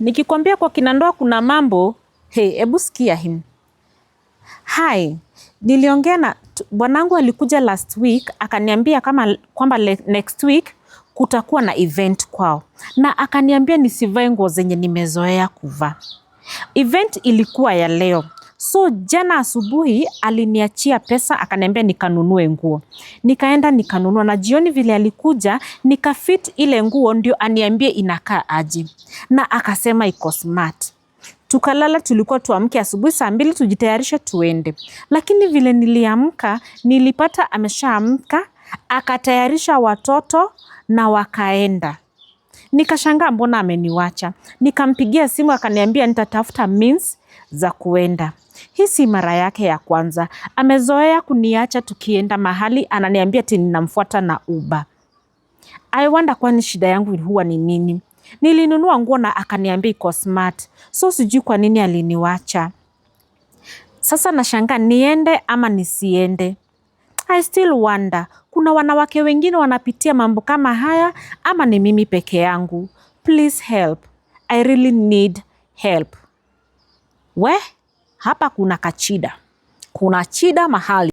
Nikikwambia kwa kinandoa kuna mambo, hey, ebu sikia him. Hi, niliongea na bwanangu alikuja last week akaniambia kama kwamba next week kutakuwa na event kwao, na akaniambia nisivae nguo zenye nimezoea kuvaa. Event ilikuwa ya leo, so jana asubuhi aliniachia pesa akaniambia nikanunue nguo. Nikaenda nikanunua, na jioni vile alikuja nikafit ile nguo ndio aniambie inakaa aje, na akasema iko smart. Tukalala, tulikuwa tuamke asubuhi saa 2 tujitayarishe tuende, lakini vile niliamka nilipata ameshaamka, akatayarisha watoto na wakaenda. Nikashangaa mbona ameniwacha. Nikampigia simu akaniambia nitatafuta means za kuenda. Hii si mara yake ya kwanza. Amezoea kuniacha tukienda mahali, ananiambia ati ninamfuata na Uber. I wonder kwani shida yangu huwa ni nini? Nilinunua nguo na akaniambia iko smart. So sijui kwa nini aliniwacha. Sasa nashangaa niende ama nisiende. I still wonder, kuna wanawake wengine wanapitia mambo kama haya ama ni mimi peke yangu? Please help. I really need help. We, hapa kuna kachida. Kuna chida mahali.